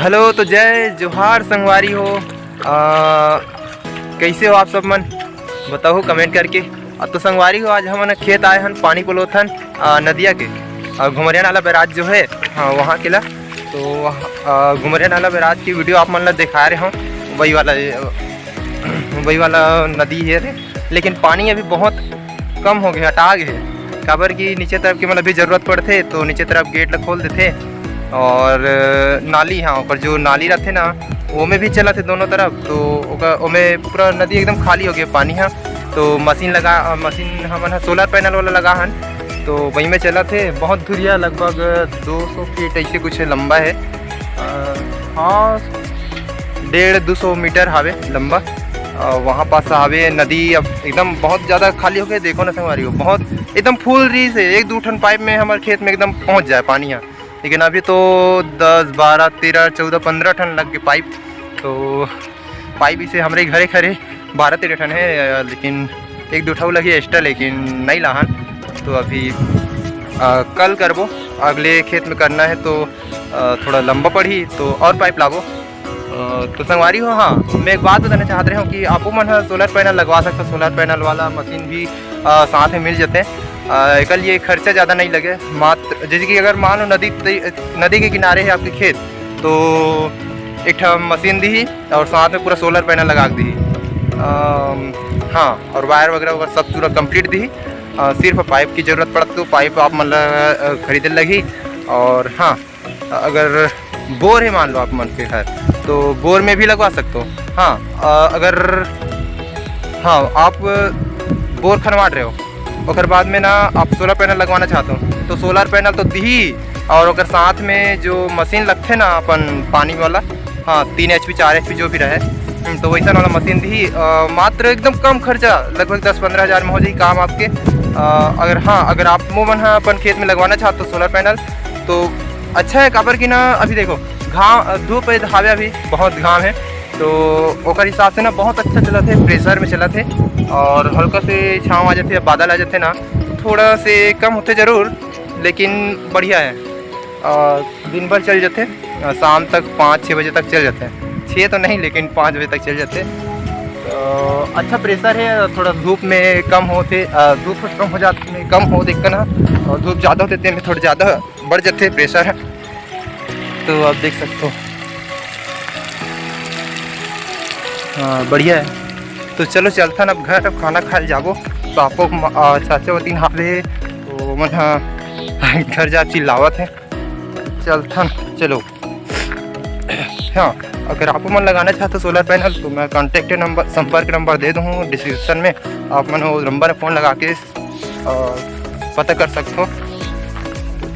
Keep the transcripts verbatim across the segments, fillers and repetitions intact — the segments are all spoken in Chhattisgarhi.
हेलो, तो जय जोहार संगवारी हो। आ, कैसे हो आप सब मन, बताओ comment करके। आ, तो संगवारी हो, आज हमन खेत आए हन, पानी पलोथन आ, नदिया के, आ, घुमरिया नाला बैराज जो है, हाँ, वहाँ के ला। तो आ, घुमरिया नाला बैराज की video आप मन ला दिखा रहे हो, वही वाला, वही वाला नदी है रे। लेकिन पानी अभी बहुत कम हो गया, हटा गए, काबर कि नीचे तरफ के मतलब भी जरूरत पड़थे, तो नीचे तरफ गेट ला खोल देथे। और नाली, हाँ, ओकर जो नाली रहथे ना, ओमे भी चलत हे दोनों तरफ, तो ओकर, ओमे पूरा नदी एकदम खाली हो गया पानी ह। तो मशीन लगा, मशीन हमन ह सोलर पैनल वाला लगा हन, तो वही में चलत हे। बहुत दूरिया, लगभग दो सौ फीट ऐसे कुछ लंबा है। अ, हाँ, डेढ़ दो सौ मीटर हावे लंबा। अ, वहाँ पास हावे नदी, अब एकदम बहुत ज़्यादा खाली हो गए। देखो ना संगवारी हो, बहुत एकदम फुल रहिस हे, एक दू ठन पाइप में हमारे खेत में एकदम पहुँच जाए पानी ह। लेकिन अभी तो दस, बारह, तेरह, चौदह, पन्द्रह ठन लग गए पाइप। तो पाइप इसे हमरे घरे घरे बारह तेरह ठन है, लेकिन एक दो ठो लगी extra, लेकिन नहीं लाहन। तो अभी आ, कल करबो, अगले खेत में करना है, तो आ, थोड़ा लंबा पड़ही, तो और पाइप लाबो। अ, तो संगवारी हो, हाँ, मैं एक बात बताना चाहत रहे हूँ कि आपो मन ह सोलर पैनल लगवा सकते हो। सोलर पैनल वाला मशीन भी अ, साथ में मिल जाते हैं। अ, एकर लिए खर्चा ज़्यादा नहीं लगे, मात्र जैसे कि अगर मान लो नदी, नदी के किनारे है आपके खेत, तो एक ठा मशीन दी और साथ में पूरा सोलर पैनल लगा दी। अम, हाँ, और वायर वगैरह वगैरह सब पूरा कंप्लीट दी। अ, सिर्फ पाइप की ज़रूरत पड़त, तो पाइप आप मन ला, अ, खरीदे लगी। और हाँ, अगर बोर है मान लो आप मन के घर, तो बोर में भी लगवा सकते हो। हाँ, अ, अगर, हाँ, आप बोर खनवाट रहे हो, ओकर बाद में ना आप सोलर पैनल लगवाना चाहते हो, तो सोलर पैनल तो दिही, और ओकर साथ में जो मशीन लगथे ना अपन पानी वाला, हाँ, तीन एच पी, चार एच पी जो भी रहे, हम्म, तो वैसा वाला मशीन दिही। अ, मात्र एकदम कम खर्चा, लगभग दस पन्द्रह हज़ार में हो जाई काम आपके। अ, अगर, हाँ, अगर आप वो मन ह अपन खेत में लगवाना चाहते हो सोलर पैनल, तो अच्छा है, काबर कि ना अभी देखो घाम, धूप है, हावे अभी बहुत घाम है, तो ओकर हिसाब से ना बहुत अच्छा चलत है, प्रेशर में चलत है। और हल्का से छाँव आ जाते, बादल आ जाते ना, तो थोड़ा से कम होते जरूर, लेकिन बढ़िया है। और दिन भर चल जाते, अ, शाम तक पाँच छः बजे तक चल जाते हैं। छः तो नहीं, लेकिन पाँच बजे तक चल जाते हैं। तो अच्छा प्रेशर है, थोड़ा धूप में कम होते, अ, धूप कम हो जाते, कम हो देखते ना, और धूप ज़्यादा होते, तेन में थोड़ा ज़्यादा बढ़ जाते प्रेशर। तो आप देख सकते हो, हाँ, बढ़िया है। तो चलो चलथन अब घर, अब खाना खाए जाबो। तो आपको म-, आ, चाचा वतीन हावे, तो मन ह घर जा चिल्लावत है। चलथन, चलो। हाँ, अगर आप मन लगाना चाहते हो सोलर पैनल, तो मैं कॉन्टैक्ट नंबर, संपर्क नंबर दे दूँ डिस्क्रिप्शन में, आप मन वो नंबर फ़ोन लगा के और पता कर सकथो।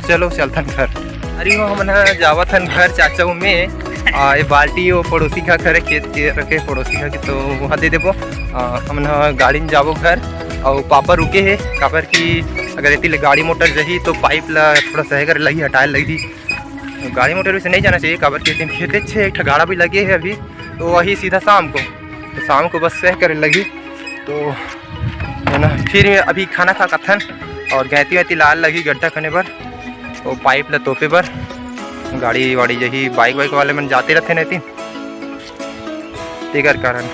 चलो चलथन घर। अरे वो हमन ह जावत हन घर चाचा में। आ, ये बाल्टी वो पड़ोसी का घर है, खेत के रखे पड़ोसी का, तो वहाँ दे देबो। आ, हमन ह गाड़ी में जाबो घर। और पापा रुके हे, काबर कि अगर एती ले गाड़ी मोटर जही तो पाइप ला थोड़ा सही करे लगही, हटाए लगही। गाड़ी मोटर वैसे नहीं जाना चाहिए, काबर कि एती खेते छे एक ठा गाड़ा भी लगे है अभी, तो वही सीधा शाम को, तो शाम को बस सही करे लगही। तो है ना, फिर अभी खाना खा कथन और गैती वैती लाल लगही गड्ढा खने बर, वो पाइप ला तोपे बर। गाड़ी वाड़ी जही, बाइक वाइक वाले मन जाते रहते नहीं, तेकर कारण।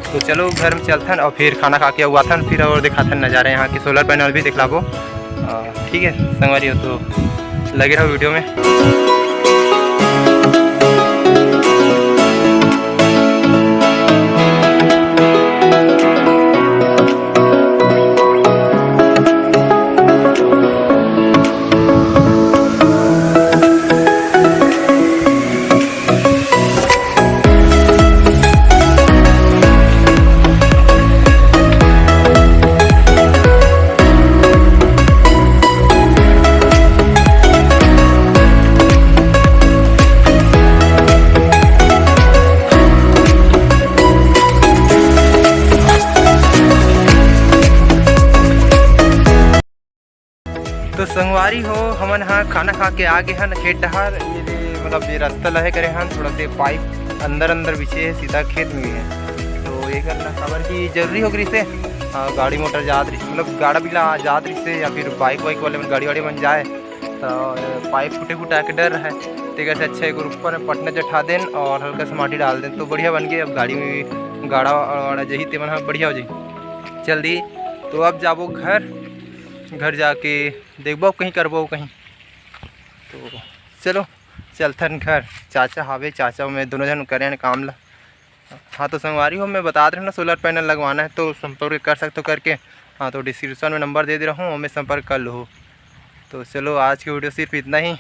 तो चलो घर में चलथन और फिर खाना खा के आथन, फिर और दिखाथन नज़ारा यहाँ के, सोलर पैनल भी दिखलाबो। आ, ठीक है संगवारी हो, तो लगे रहो वीडियो में। तो संगवारी हो, हमन हा खाना खा के आ गे हन खेत डहार। ये दे, मतलब, ये रास्ता लहे करे हन, थोड़ा से पाइप अंदर अंदर बिछे है, सीधा खेत में है। तो ये करना काबर कि जरूरी हो गई से, हाँ, गाड़ी मोटर जात रही, मतलब, गाड़ा बिला जात रही से, या फिर बाइक वाइक वाले मन, गाड़ी वाले मन जाए, तो पाइप फूटे फूटा के डर है। जगह से अच्छा एक ऊपर में पटना चढ़ा देन और हल्का सा माटी डाल देन, तो बढ़िया बन गए। अब गाड़ी में गाड़ा वाड़ा जही तेमन ह बढ़िया हो जाही, चल दी। तो अब जाबो घर, घर जाके देखबो कहीं करबो कहीं। तो चलो चलथन घर, चाचा हावे, चाचा में दोनों जन करें काम ला। हाँ तो संगवारी हो, मैं बता रहे ना सोलर पैनल लगवाना है तो संपर्क कर सकते हो करके। हाँ तो डिस्क्रिप्शन में नंबर दे दे रहा हूँ, ओमे संपर्क कर लो। तो चलो आज की वीडियो सिर्फ इतना ही।